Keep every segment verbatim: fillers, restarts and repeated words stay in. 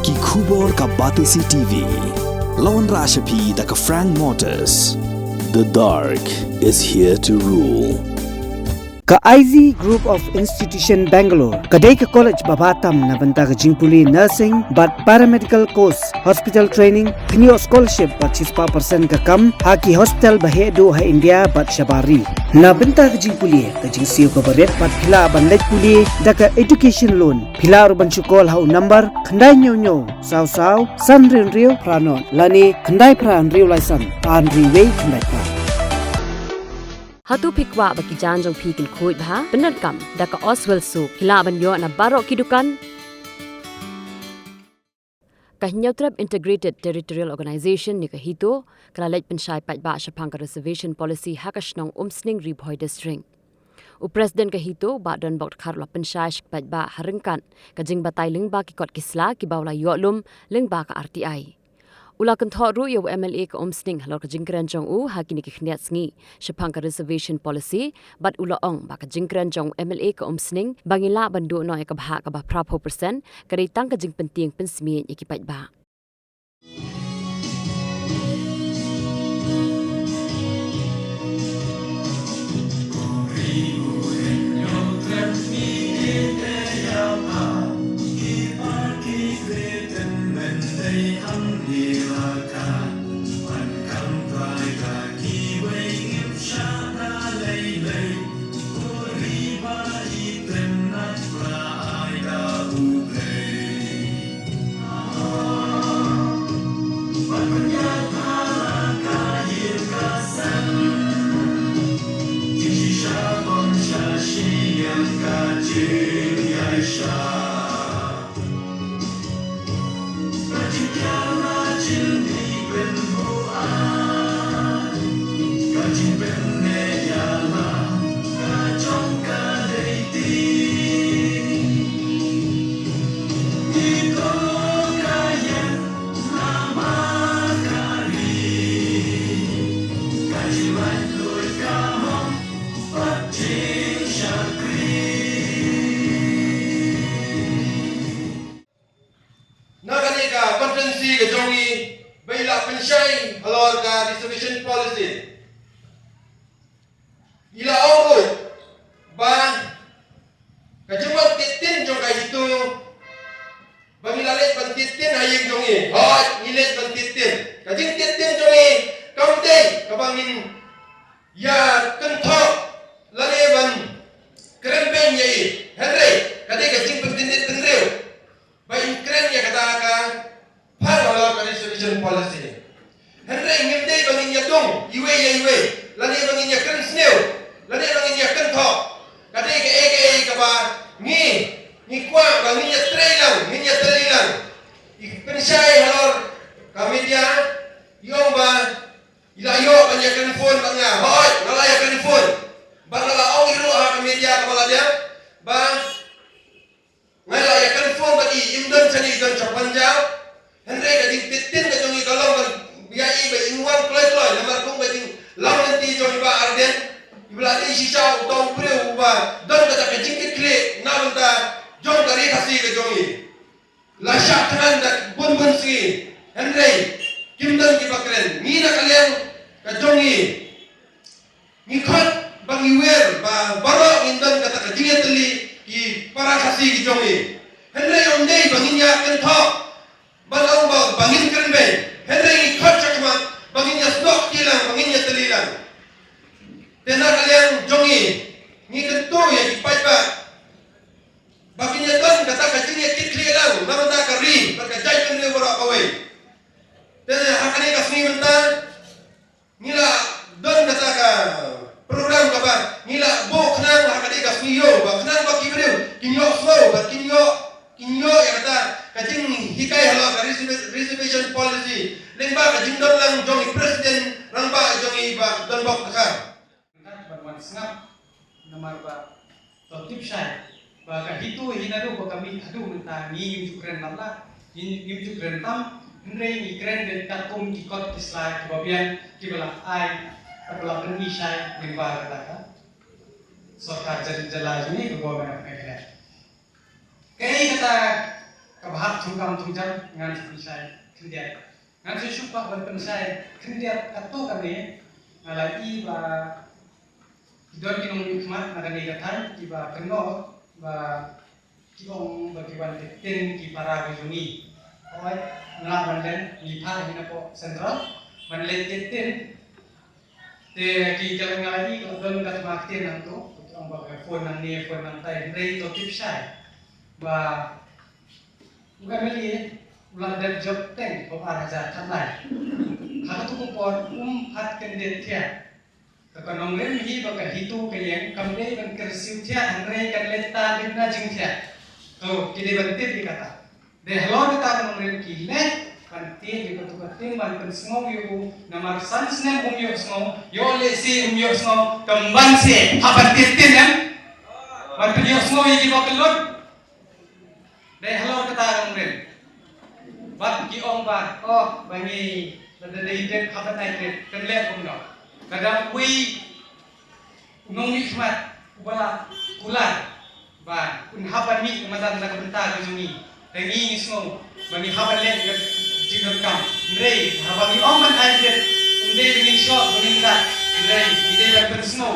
Ki khubor ka Batesi T V. La wanrah sha phi da ka Frank Motors. The dark is here to rule. Ka I Z Group of Institution Bangalore ka dei ka college ba bha tam na bynta ka jingpule nursing bad paramedical course, hospital training, pynïoh scholarship bad shispah percent ka kam ha ki hospital ba heh duh ha India bad shabar ri. Na bynta ka jingpule, ka jingsiew kaba rit bad phi lah ban leit pule da ka education loan. Phi lah ruh ban shu call ha u number khyndai hynñiew hynñiew saw saw san hynriew hynriew phra nod lane khyndai phra hynriew lai san ar hynriew wei khyndai phra. Hato phi kwah ba ki jaiñ jong phi kin khuid bha? Pyndonkam da ka Oswell Soap. Phi lah ban ïoh na baroh ki dukan. Ka Hynñiewtrep Integrated Territorial Organization ne ka HITO ka la leit pynshai paidbah shaphang ka Reservation Policy ha ka shnong Umsning, Ri Bhoi District. U President ka HITO, Bah Donbok Dkhar, u la pynshai sha ki paidbah ha ryngkat ka jingbatai lyngba ki kot ki sla kiba u la ïoh lum lyngba ka R T I. U la kynthoh ruh ïa u M L A ka Umsning halor ka jingkren jong u ha kine ki khyndiat sngi shaphang ka Reservation Policy, bad u la ong ba ka jingkren jong u M L A ka Umsning ba ngi lah ban duh noh ïa ka bhah kaba phra phew percent ka dei tang ka jingpyntieng pynsmiej ïa ki paidbah. Na kane ka conference ka jong ngi ba i la pynshai halor ka reservation policy, i la ong ruh ba ka jingwan tied tin jong ka HITO ba ngi la leit ban tied tin ha ïing jong ngi. Hooid, ngi leit ban tied tin. Ka jingtied tin jong ngi kam dei kaba ngin ïa kynthoh lane ban kren beiñ ïa i. Hynrei ka dei ka jingpynkyndit bynriew ba in kren ïa kata ka phang halor ka reservation policy. Hynrei ngim dei ba ngin ïa dung iwei ïa iwei, lane ba ngin ïa kren sniew, lane ba ngin ïa kynthoh. Ka dei kaei kaei kaba ngi, ngi kwah ba ngin ïa trei lang, ngin ïa tylli lang. I pynshai halor ka media, i ong ba i la ïoh ban ïa kren phone bad nga. Hooid, nga la ïa kren phone. Bad nga la ong ruh ha ka media kaba la dep ba nga la ïa kren phone bad i, im don shane, i don sha Punjab. Hynrei ka jingtied tin ka jong i ka long ban ïa i ba in wan kloi kloi namar kum ka jinglam lynti jong i Bah Ardent, i ba la dei shisha uta u briew uba don kata ka jingkitkhlieh na bynta jong ka ri Khasi ka jong i. La shah thngan da bun bun sngi, hynrei kim don kiba kren. Ngi na ka liang ka jong ngi, ngi khot ba ngi wer ba baroh ngin don kata ka jingïatylli ki para Khasi ki jong ngi. Hynrei ym dei ba ngin ïa kynthoh ban ong ba, ba ngin kren beiñ. Hynrei ngi khot shakhmat ba ngin ïa snoh kti lang, ba ngin ïa tylli lang. Te na ka liang jong ngi, ngi kyntu ïa ki paidbah ba kin ïa don kata ka jingïakitkhlieh lang na bynta ka ri bad ka jaitbynriew baroh kawei. Te ha kane ka sngi mynta ngi la don kata ka program kaba ngi la buh khnang ha kane ka sngi ïew, ba khnang ba ki briew kin ïohsngew bad kin ïoh, kin ïoh ïa kata ka jinghikai halor ka reserva-, reservation policy lyngba ka jingdon lang jong i President Rangbah jong ngi Bah Donbok Dkhar. Ngat ban wan sngap namar ba to tip shai ba ka HITO hi naduh ba ka mih haduh mynta ngi ngim ju kren tam la, ngi ngim ju kren tam, hynrei ngi kren beit katkum ki kot ki sla kiba biang kiba la ai, kiba la pyni shai lyngba kata ka sorkar jylla jong ngi, ka Government of Meghalaya. Kaei kata kaba hap Thungkam thungjam ngan sa pynshai khyndiat. Ngan sa shu kwah ban pynshai khyndiat katto katne. Nga la i ba ki don ki nongmihkhmat na kane ka thaiñ kiba kynnoh ba ki ong ba ki wan tip tin ki para ka jong ngi. Hooid, nga ban len, ngi phah hi napoh Central ban leit tip tin. Te ki, ka la, nga la i ka la don ka thma ktien hangto, ki ong ba ka phone nangne, phone nangtai, hynrei to tip shai ba u MLA u la dep jop teng ba ar hajar khatlai. Ha kato ka por um pat kyndit thiah. Ka, ka nongrim hi ba ka HITO ka ïeng, kam dei ban kyrsiew thiah, hynrei kan leit tan dei na jingthiah. To, ki dei ban tip ïa kata. Dei halor kata ka nongrim ki leh ban tip ïa kato ka thing ban pynsngew ïa u, namar san snem um ïohsngew, ïoh lehse um ïohsngew, kam ban se, hap ban tip tin em. Ban pynïohsngew ïa kiba kyllut. Dei halor kata ka nongrim. Bad ki ong ba, oh, ba ngi, lada dei dep, hap ban ai dep, kan leh kumno. Lada uwei u nongmihkhmat uba la kular ba un hap ban mih madan na ka bynta ka jong ngi. Te ngi ngi sngew ba ngi hap ban leh ka jingdonkam. Hynrei haba ngi ong ban ai dep, um dei ba ngin shoh, ba ngin rat. Hynrei ngi dei ban pynsngew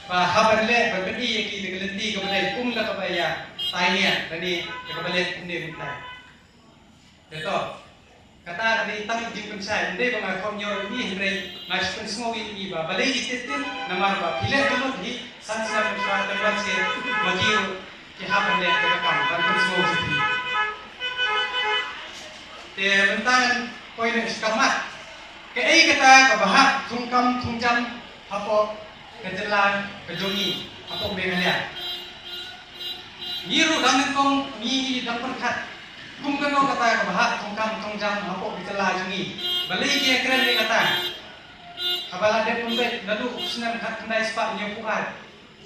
ba hap ban leh, ban pyni ïa ki da ka lynti kaba dei, kum da kaba ïa tai nia lane da kaba leh kumne kumtai. Te to, kata ka dei tang jingpynshai, ym dei ba nga khot ñiew ïa i, hynrei nga shu pynsngew ïa i ba balei i tip tip, namar ba phi leh ka lut hi san snem mynshwa, te mynta shi ma ki ruh ki hap ban leh ka kam ban pynsngew ïa phi. Te mynta ngan poi noh shakhmat. Kaei kata kaba hap thungkam thungjam hapoh ka jylla ka jong ngi, hapoh Meghalaya? Ngi ruh dang nyngkong, ngi dang pyrkhat kum kano kata kaba hap thungkam thungjam hapoh ka jylla jong ngi. Balei ki ïakren ïa kata? Haba la dep pynbeit naduh u snem khatkhyndai spah hynñiewphew ar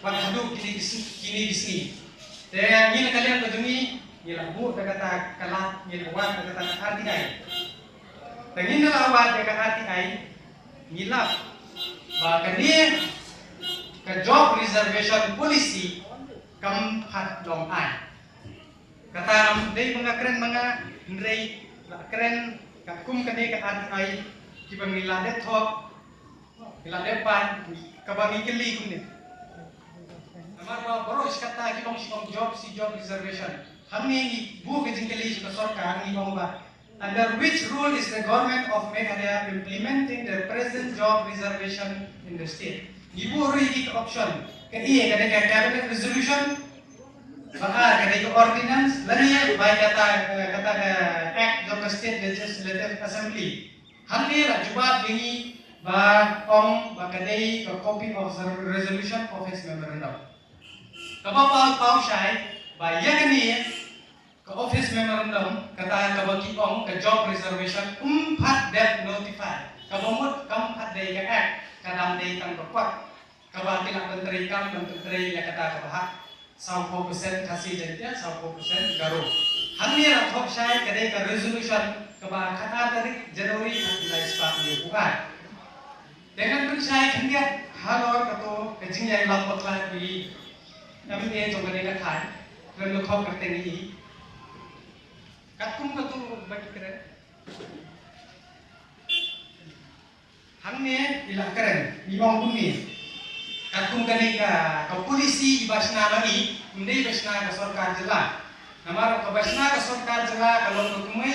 wat haduh kine ki sn-, kine ki sngi. Te ngi na ka liang ka jong ngi, ngi la buh da kata ka lad, ngi la wad da kata ka R T I. Te ngi na la wad da ka R T I, ngi lap ba kane ka job reservation policy kam pat long ain. Kata ngam dei ba nga kren ma nga, hynrei la kren katkum kane ka R T I, kiba ngi la dep thoh, ngi la dep pan, kaba ngi kylli kumne. Namar ba baroh shi katta ki ong shi ong job shi job reservation. Hangne ngi buh ka jingkylli sha ka sorkar, ngi ong ba, under which rule is the government of Meghalaya implementing the present job reservation in the state? Ngi buh ruh ïa ki option. Ka A ka dei ka cabinet resolution, ba ar ka dei ka ordinance, lane bai kata, eh, kata ka act jong ka State Legislative Assembly. Hangne la jubab ïa ngi ba ong ba ka dei ka copy of the resolution of his memorandum. Kaba paw paw shai ba ïa kane ka office memorandum, kata kaba ki ong ka job reservation, um pat dep notify. Kaba mut kam pat dei ka act, ka dang dei tang ka kot. Kaba ki lah ban trei kam, ban trei ïa kata kaba hap. Sawphew percent Khasi Jaiñtia, sawphew percent Garo. Hangne la thoh shai ka dei ka resolution kaba khatar tarik January khatkhyndai spah hynñiewphew ar. Te ngan pynshai khyndiat halor kato ka jingïalam bakla ïa i M L A jong kane ka thaiñ, kren lyngkhot kyrteng i. Katkum kato ba ki kren. Hangne i la kren, i ong kumne. Katkum kane ka, ka polisi iba shna ma i, ym dei ba shna ka sorkar jylla. Namar kaba shna ka sorkar jylla ka long ka kumne,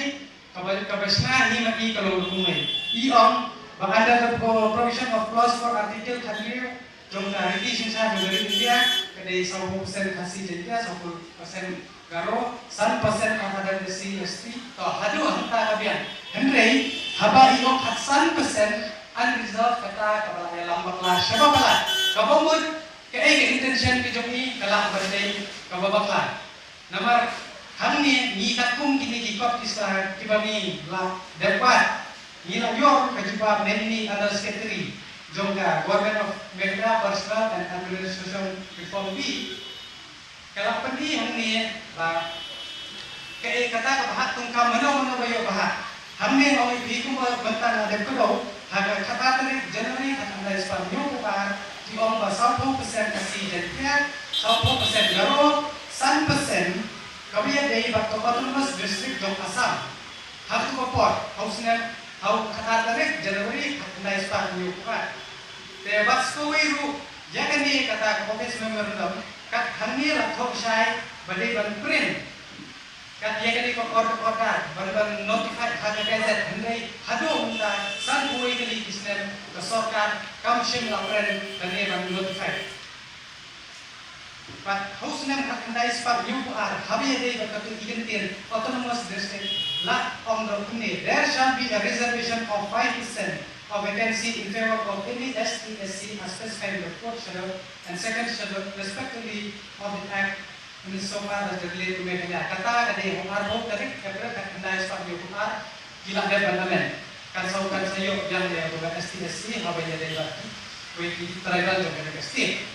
kaba, kaba shna hi ma i ka long ka kumne. I ong ba under the pro-, provision of clause four article thirty jong ka Riti Synshar jong ka ri India, ka dei sawphew percent Khasi Jaiñtia, sawphew percent Garo, san percent ka other S C S T, to haduh hangta ka biang. Hynrei haba i ong khatsan percent unresolved, kata kaba la ïalam bakla shaba bakla. Kaba mut kaei ka intention ka jong i, ka lah ban dei kaba bakla. Namar hangne ngi katkum kine ki kot ki sla kiba ngi la dep wad, ngi la ïoh ka jubab na ine i Under Secretary jong ka Government of Meghalaya Personnel and Administration Reform Bill. Ka la pyni hangne ba kaei kata kaba hap thungkam, mano mano ba ïoh ba hap. Hangne ong i phi kumba mynta nga dep kdew, ha ka khatar tarik January khatkhyndai spah hynñiewphew ar, ki ong ba sawphew percent Khasi Jaiñtia, sawphew percent Garo, san percent Kaba ïadei bad ka Autonomous District jong Assam. Ha katu ka por, ha u snem, ha u khatar tarik January, khatkhyndai spah hynñiewphew ar. Te bad sa kawei ruh, ïa kane kata ka office memorandum, kat hangne la thoh shai, ba dei ban print. Kat ïa kane ka order, order, ban, ban notify ha ka gazette, hynrei haduh mynta, san kawei tylli ki snem, ka sorkar, kam shym la print, lane ban notify. Bad ha u snem khatkhyndai spah hynñiewphew ar, haba ïadei bad katu ka kyntien Autonomous District, la ong kumne, there shall be a reservation of five percent of vacancy in favor of any S T S C as specified in the fourth schedule and second schedule respectively of the Act in so far as they relate to Meghalaya. Kata ka dei ha u arphew tarik April khatkhyndai spah hynñiewphew ar, ki la dep ban amend. Kan sa, kan sa ïoh biang ïa ka S T S C haba ïadei bad kiwei ki tribal jong kane ka state.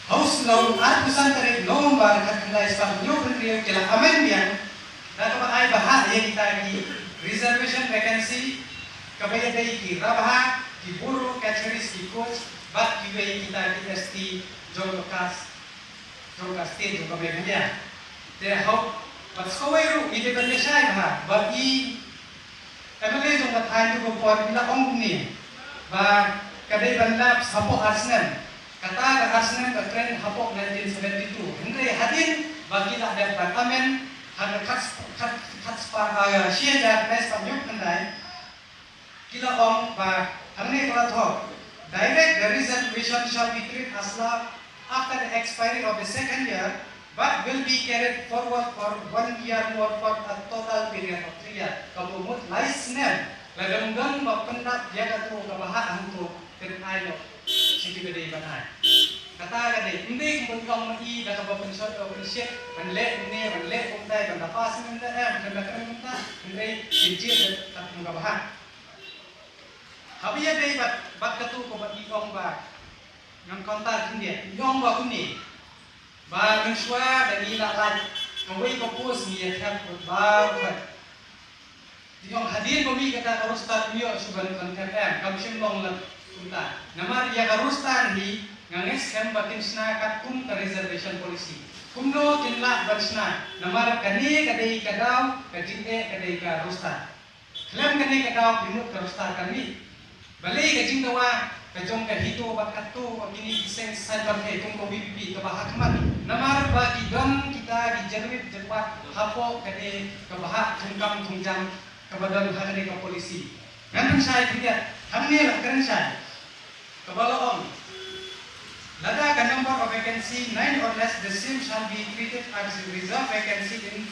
Ha u snem, arphew san tarik November khatkhyndai spah hynñiewphew hynriew ki la amend biang da kaba ai bha ïa kita ki reservation vacancy kaba ïadei ki Rabha, ki Boro, Kacharis, ki Koch bad kiwei kita ki S T jong ka caste jong ka state jong ka Meghalaya. Te hok, bad sa kawei ruh, ngi dei ban ïa shai bha, ba i M L A jong ka thaiñ tu ka por i la ong kumne, ba ka dei ban lapse hapoh ar snem. Kata ka ar snem ka kren hapoh nineteen seventy-two. Hynrei hadien ba ki la dep ban amend, ha ka khat, khat, khat spah, ah, shi hajar khyndai spah hynñiewphew khyndai, ki la ong ba hangne ka la thoh, direct the reservation shall be treated as lapse after the expiry of the second year, but will be carried forward for one year more for a total period of three years. Ka mut lai snem, lada ym don ba pyndap ïa katu ka bhah hangtu, kan ai noh sha kiba dei ban ai. Kata ka dei, ym dei kumba ong ma i da kaba pynshoi, kaba pynshit, ban leh kumne, ban leh kumtai, ban da pass kumta, em, ban da kren kumta, hynrei kin jied kat kum ka bhah. Haba ïadei bad, bad katu kaba i ong ba ngan counter khyndiat, i ong ba kumne. Ba mynshuwa da ngi la lait kawei ka post ngi ïa thep baroh. Ngi ong hadien ba mih kata ka roster ym ïoh shuh ban, ban thep, em, kam shym long lad kumta. Namar ïa ka roster hi nga ngeit skhem ba kin shna katkum ka reservation policy. Kumno kin lah ban shna? Namar kane ka dei ka daw, ka jingeh ka dei ka roster. Khlem kane ka daw phi mut ka roster kan mih. Balei ka jingdawa ka jong ka HITO bad katto, kine ki seng saiñ pyrthei kum ka VPP kaba ha khmat. Namar ba ki don kita ki jingrit jingwad hapoh kane ka bhah thungkam thungjam kaba don ha kane ka policy. Ngan pynshai khyndiat, hangne la kren shai. Kaba la ong, lada ka number of vacancy nine or less, the same shall be treated as reserve vacancy in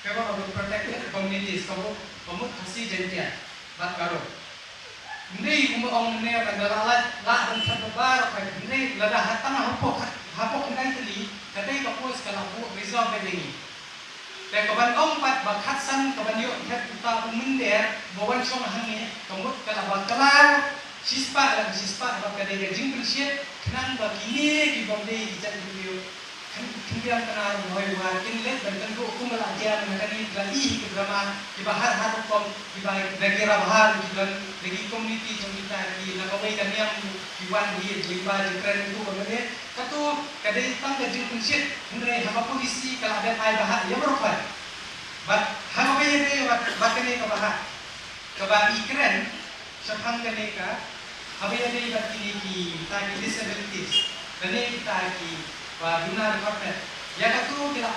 favor of the protected communities, ka mut, ka mut Khasi, Jaiñtia bad Garo. Hynrei kumba ong mynne, lada la, la, la ban thep baroh, hynrei lada ha tang hapoh, hapoh khyndai tylli, ka dei ka post ka la buh reserve ïa ngi. Te ka ban ong pat ba khatsan ka ban ïoh thep uta u mynder ba wan shong hangne, ka mut ka la bakla shispah la shispah, ba ka dei ka jingpynshit khnang ba kine ki bym dei ki jait briew, khyn-, khyndiat kane ruh hoi war kin leit ban kynduh kum ba la jia na kane, la i hi ki drama kiba har har rukom, kiba da ki Rabha ruh ki don, da ki community jong kita ki na kawei ka niam ki wan hi lyngba jingkren ruh ba ka dei. Katu ka dei tang ka jingpynshit, hynrei ha ka policy ka la dep ai bha ïa baroh. Bad ha kaba ïadei bad, bad kane ka bhah kaba i kren shaphang kane ka, haba ïadei bad kine kita ki disabilities, kane kita kiba duna department, ïa katu ki la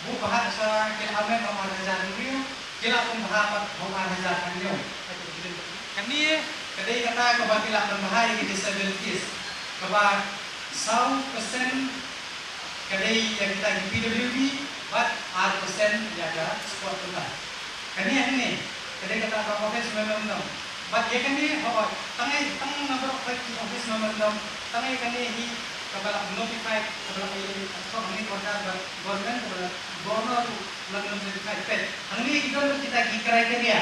buh bha sha, ki la amend ha u ar hajar hynriew, ki la pynbha pat ha u ar hajar hynñiew. Kane ka dei kata kaba ki la pynbha ïa ki disabilities, kaba saw percent ka dei ïa kita ki P W D bad ar percent ïa ka sport quota. Kane hangne ka dei kata ka office memorandum. Bad ïa kane, hooid, tang ïa, tang na baroh ki office memorandum, tang ïa kane hi kaba la notify, kaba la ïa, ka thok hangne order bad government, kaba la governor ruh la notify. Peit, hangne ki don ruh kita ki criteria.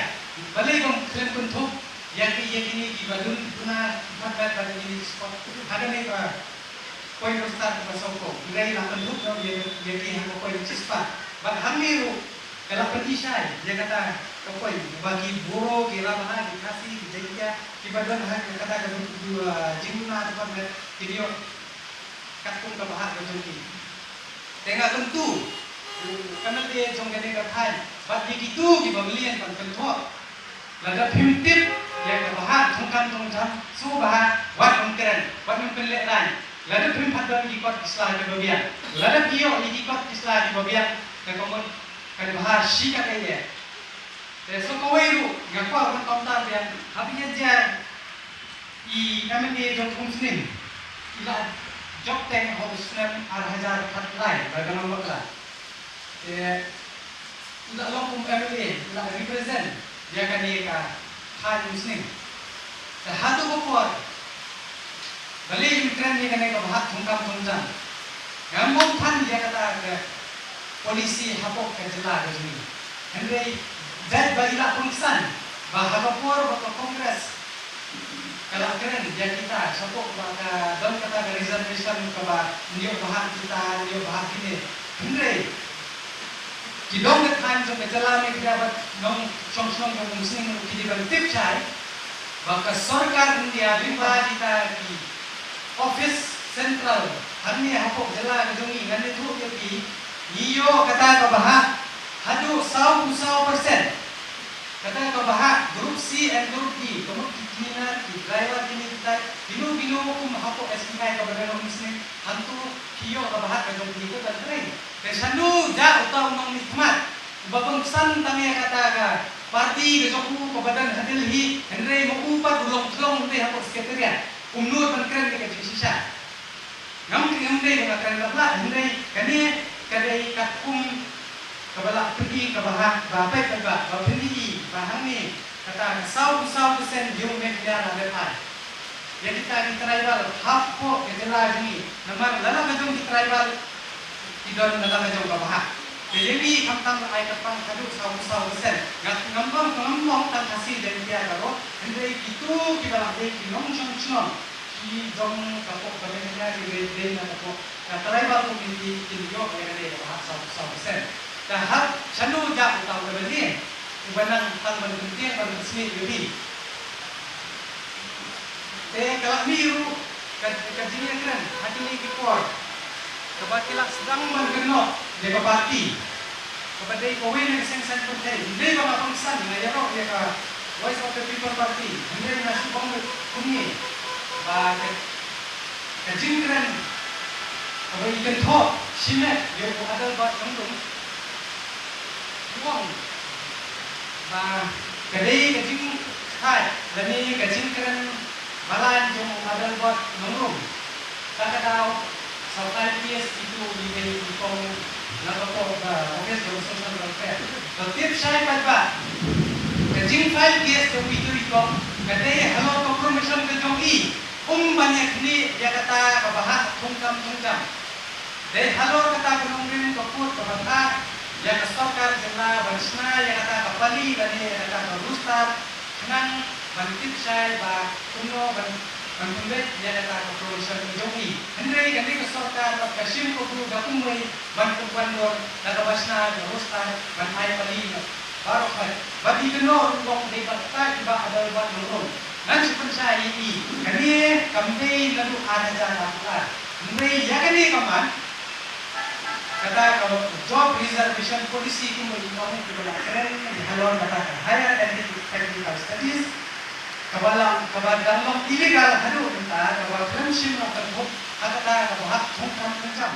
Balei bym khlem kynthup ïa ki, ïa kine kiba duna department bad kine ki sport ha kane ka point roster kaba sawphew. Hynrei la kynthup noh ïa, ïa ki ha ka point shispah. Bad hangne ruh ka la pyni shai ïa kata ka point ba ki Boro, ki Rabha, ki Khasi, ki Jaiñtia, kiba don ha kata ka, uh, jingduna department, kin ïoh katkum ka bhah ka jong ki. Te nga kyntu MLA jong kane ka thaiñ bad ïa kito kiba mlien ban kynthoh. Lada phim tip ïa ka bhah thong kam thong jam, sngewbha wat nym kren, wat nym pynlehrain. Lada phim pat don ki kot ki sla kiba biang, lada phi ïoh ïa ki kot ki sla kiba biang, te ka mut ka bhah shi katei eh. Te sa kawei ruh nga kwah ban pynpaw biang, haba ïa jia i MLA jong ka Umsning i la jop teng ha u snem ar hajar khatlai ba ka long bakla. Te i la long kum MLA, i la represent ïa kane ka thaiñ Umsning. Te hato ka por balei ym kren ïa kane ka bhah thong kam thong jam? Ngam bym than ïa kata ka policy hapoh ka jylla ka jong ngi. Hynrei jait ba i la pynsan ba ha ka por ba ka Congress ka la kren ïa kita, shapoh ba ka don kata ka reservation kaba ym ïoh bhah kita, ym ïoh bhah kine. Hynrei ki dong ka thaiñ jong ka jylla Meghalaya bad nongshong shnong jong Umsning ruh ki dei ban tip shai ba ka sorkar India lyngba kita ki office central hangne hapoh jylla ka jong ngi, ngan ïathuh ïa phi, ngi ïoh kata ka bhah haduh saw phew saw percent. Kata ka bhah group C and group D, ka mut ki cleaner, ki driver, kine kita, kino kino kum hapoh S B I kaba don ha Umsning, hangto ki ïoh ka bhah ka jong ki, ka ban trei. Te shano jah uta u nongmihkhmat uba pynsan tang ïa kata ka party ka jong u kaba don ha Delhi, hynrei ma u pat u long thlong te hapoh secretariat, um nud ban kren ïa ka jingshisha. Ngam, ngam dei ba nga kren lap lap, hynrei kane ka dei katkum kaba lah pyni ka bhah ba peit ba, ba pyni ba hangne kata ka saw phew saw percent jong Meghalaya la dep ai ïa kita ki tribal hapoh ka jylla jong ngi. Namar lada ka jong ki tribal ki don lada ka jong ka bhah. Te ïa ngi khamtam la ai kyrpang haduh saw phew saw percent. Nga ngam bang, ngam long tang Khasi Jaiñtia Garo, hynrei kito kiba lah dei ki nongshong shnong ki jong ka pok ka Meghalaya, ki dei, dei na ka pok ka tribal community, kin ïoh ïa kane ka bhah saw phew saw percent. Te hap shano jah uta u MLA uba nang tang ban pyntieng ban pynsmit ïa u dei. Te ka la mih ruh ka, ka jingïakren ha kine ki por kaba ki la sdang ban kynnoh ïa ka party kaba dei kawei na ka seng saiñ pyrthei. Ym dei ba nga pynsan, nga ïaroh ïa ka Voice of the People Party, hynrei nga shu ong kumne ba ka, ka jingkren kaba i kynthoh shimet ïa u Adelbert Nongrum, u ong ba ka dei ka jingkait lane ka jingkren balang jong u Adelbert Nongrum. Sa ka daw sa five years itu i dei i kong na ka pok, ka office jong social welfare. To tip shai pat ba ka jing five years jong itu i kong ka dei halor ka promotion ka jong i, um ban ïa khmih ïa kata ka bhah thong kam thong jam. Dei halor kata ka nongrim ka pud kaba thah ïa ka sorkar jylla ban shna ïa kata ka pali lane ïa kata ka roster, khnang ban tip shai ba kumno ban, ban pynbeit ïa kata ka promotion ka jong i. Hynrei kane ka sorkar pat ka shim kabu da kumwei ban pynwandur da kaba shna ïa ka roster ban ai pali na baroh pat. Bad i kynnoh ruh u ong dei ba kata i Bah Adelbert Nongrum. Ngan shu pynshai ïa i, kane kam dei naduh ar hajar arphew ar. Hynrei ïa kane ka mat, kata ka job reservation policy kumba i ong, kiba la kren halor kata ka higher technical studies, kaba la, kaba dang long illegal haduh mynta, kaba khlem shim noh ka vote ha kata ka bhah thong kam thong jam.